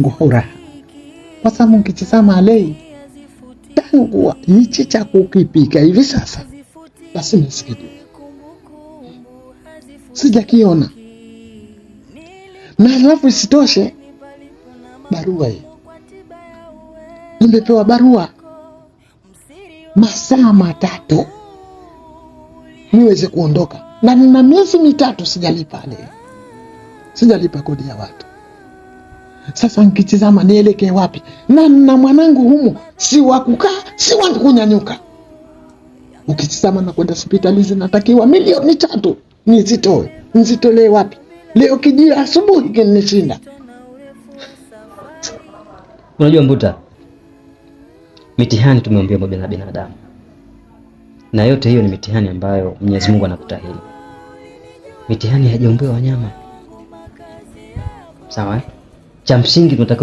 Huraha kwa sababu nkitizama lei tangu hichi cha kukipika hivi sasa, basi nisikijua sijakiona, na alafu isitoshe barua hii nimepewa barua masaa 3 niweze kuondoka, na nina miezi 3 sijalipa leo, sijalipa kodi ya watu. Sasa nkitizama nielekee wapi? Na na mwanangu humu si wa kukaa, si wa kunyanyuka. Ukitizama na kwenda hospitali zinatakiwa milioni 3 nizitoe, nzitolee wapi? Leo kijia asubuhi kinishinda. Unajua Mbuta, mitihani tumeambiwa na binadamu, na yote hiyo ni mitihani ambayo Mwenyezi Mungu anakutahini. Mitihani haijaumbiwa wanyama, sawa eh? Cha msingi tunatakiwa